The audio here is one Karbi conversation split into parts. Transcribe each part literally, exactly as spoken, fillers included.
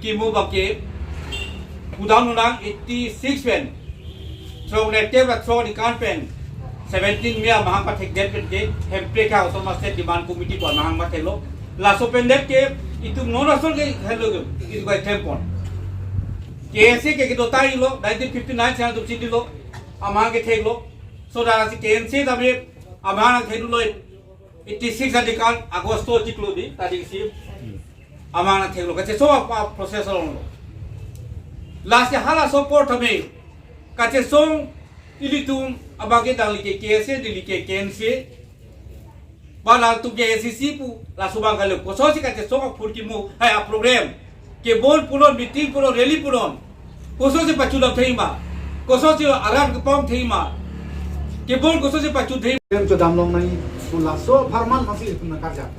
Imo bangke, pudam nunang eighty six pen, throk ne te ba throk ni kan pen, seventeen May amahang pathekdet pen ke, Hemprek ke Autonomous State Demand Committee pu amahang patheklo. Laso pen det ke, itum non asol ke hello ke, itum ke klempon. K S A ke kedo tai lo, nineteen fifty nine sana itum chini lo, amahang ketheklo. So dak si K N C tame, amahang theklo, eighty six adikal August chiklo di, tarik isi. Amahang theklo, kachesong a-process along lo. Lasi halaso apor tame, kachesong ilitum abangke dang like K S A, di like K N C. Ba latum ke A C C pu, laso abang kali. Kososi kachesong aphurkimo, hai a-program. Kebon punon, meeting punon, rally punon. Kososi pachudam thei ma. Kososi arat kepam thei ma. Kebon kososi pachu thei. Klem chodam longnang pu laso apharman masi itum nangkarjap.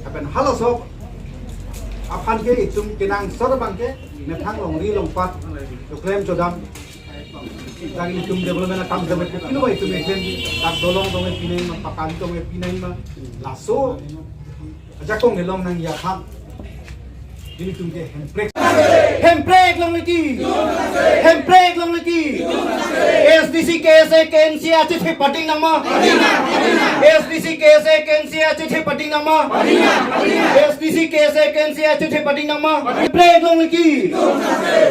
Lapen halaso aphan ke itum kenangsot abangke methang longri longpat, to klem chodam. Dak itum development akam jamet ke pilo itum eklem, dak dolong tong e pinai ma, pakali tong e pinai ma. Laso ajakong kelong nangji aphan ilitum ke Hemprek. Hemprek longle ki. Hemprek longle ki. A S D C, K S A, K N C achethe pading nang ma. A S D C, K S A, K N C achethe pading nang ma. A S D C, K S A, K N C achethe pading nang ma. Hemprek longle ki.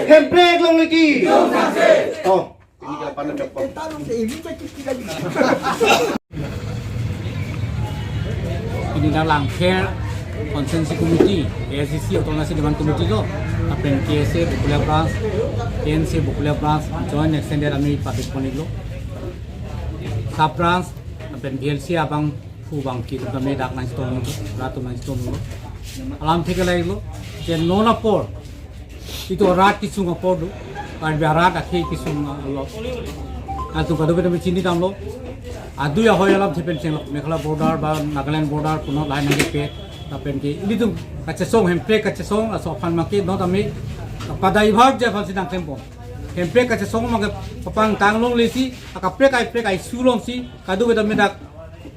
Hemprek longle ki. Oh. Ini ke depan ada pom. Pini dak Langpher Constituency Committee, A S D C Autonomous Demand Committee lo, lapen K S A Bakulia Branch, K N C Bakulia Branch, Joint Extended Ami Public Konik lo, Sub Branch, lapen V L C abangphu abangke atum tame dak nangchetong lo, rat atum nangchetong lo. Alamthe ke lahelo, je non apor, itum rat kesung apor do, Karbi arat akhei kesung alo. Latum kadokave tame chinidamlo. Adui ahoi alamthe pen chenglok, Meghalaya border ba Nagaland border punon lahai nangkepe. Lapen ke ilitum kachesong, Hemprek kachesong, laso aphan make non tame pada ibhar je aphansi nangklempon. Hemprek kachesong make papangtang longle si, akaprek aiprek ai-issue alongsi, kadokave tame dak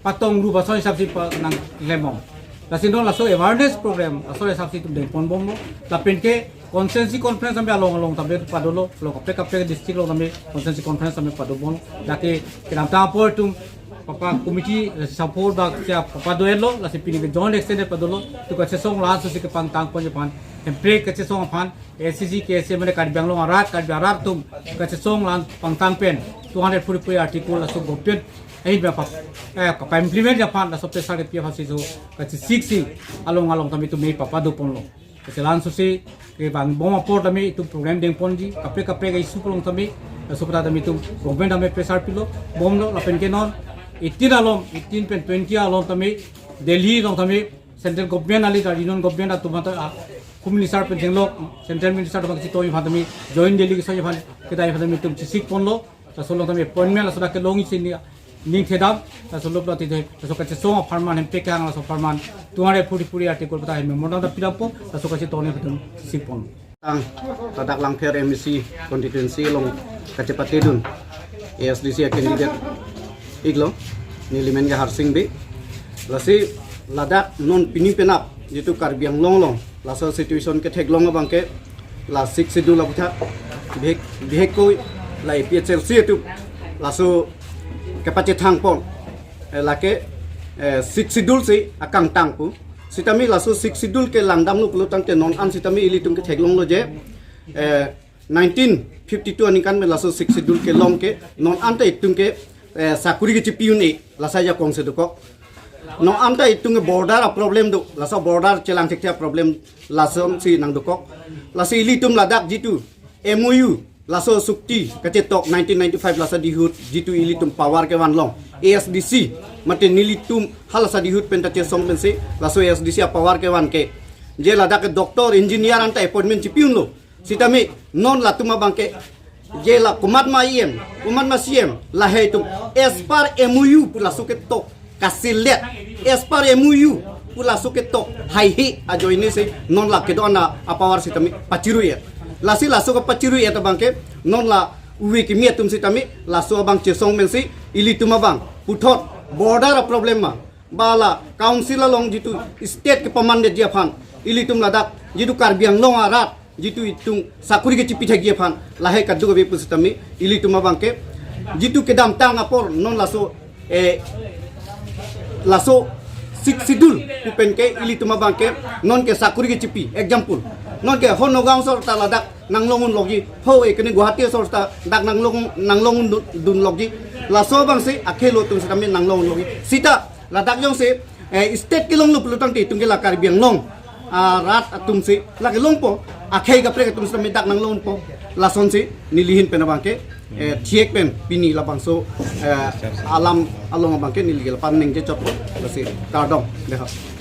patong rup ason hisapsi pa nangklempon. Lasi non laso awareness program ason hisapsi itum dengponbomlo. Lapen ke constituency conference tame along along tame padolo, along kaprek kaprek district along tame constituency conference tame padobomlo. Dak ke kedamtang apor itum papa committee, eh, support dak sia papa do-etlo, lasi pini ke Joint Extended padolo, itum kachesong la-ansi kepangtangponji aphan, Hemprek kachesong aphan, A S D C, K S A mane Karbi Anglong arat, Karbi arat atum kachesong la-an pangtang pen two hundred forty-four article laso government ahin ba pap, eh, kapa-implement aphan laso pressure kepi aphansi so kachesiksi along along tame itum mei papadoponlo. Kachelangso si kevangbom apor tame itum program dengponji, kaprek kaprek issue along tame, laso pada tame itum government tame pressure pilobomlo, lapen ke non eighteen along, eighteen pen twenty along tame Delhi along tame central government kali, Union government atum anta, ah, Home Minister pen chenglok, central minister atum chetongji aphan tame, joint delegation aphan kedai aphan tame itum chesikponlo. Laso along tame appointment laso dak kelongji si ning, ning thedam, laso lop lo tide, laso kachesong apharman, Hemprek kehang laso apharman, two hundred forty-four article pada hem memorandum ta pidampo, laso kachetongji aphan itum chesikpon. Tang, ladak Langpher M A C constituency along kachepatedun A S D C a-candidate iklo, neli men ke Harsing Bey. Lasi ladak non pini penap jitu Karbi Anglong along laso situation ketheklong abangke la Sixth Schedule aputhak, bihek, bihekkoi la A P H L C atum laso kepachethangpon, eh, lake, eh, Sixth Schedule si akangtang pu. Sitame laso Sixth Schedule ke langdamlo pulo tangte non an sitame ilitum ketheklonglo je, eh, nineteen fifty-two aningkan pen laso Sixth Schedule kelong ke non anta itum ke, eh, sakuri kechipi un-e, lasi ajakong si dokok. Non anta itum ke border a-problem do, laso border chelang thekthe a-problem lasonsi nangdokok. Lasi ilitum ladak jitu M O U, laso chukti kachetok nineteen ninety-five laso dihut jitu ilitum power kevan long, A S D C, mate nelitum hala laso dihut pen ta chesong pensi laso A S D C a-power kevan ke, je ladak ke doctor, engineer anta appointment chipi unlo. Sitame non latum abangke, je la komat ma E M, komat ma C M, lahai atum as per M O U pu laso ketok kaselet, as per M O U pu laso ketok haihe ajoine si non la kedo-an a-power sitame pachirui-et. Lasi laso kepachirui-et abangke non la ove kimi atum sitame laso abang chesong pensi ilitum abang puthot border a-problem ma, ba la council along jitu state kepaman detji aphan, ilitum ladak jitu Karbi Anglong arat jitu itum sakori kechipi thekji aphan lahai kaduk ave pusitame ilitum abangke jitu kedamtang apor non laso eh, laso Sixth Schedule pu pen ke ilitum abangke nonke sakori kechipi, example, nonke ho Nagaon asor ta ladak nanglong un logji, ho ekene Guwahati asor ta dak nanglong nanglong un dun, dun logji. Laso abangsi akhei lo atum sitame nanglong un logji. Sita ladak jongsi eh, state kelong lo pulo tangte itum ke la Karbi Anglong arat atum si lake longpo, akhei kaprek atum sitame dak nanglongpo. Lasonsi neli ahin pen abangke eh, thiek pen pini labangso eh, alam along abangke neli ke lapu-an ningje chotpo. Lasi kardom, dei ho.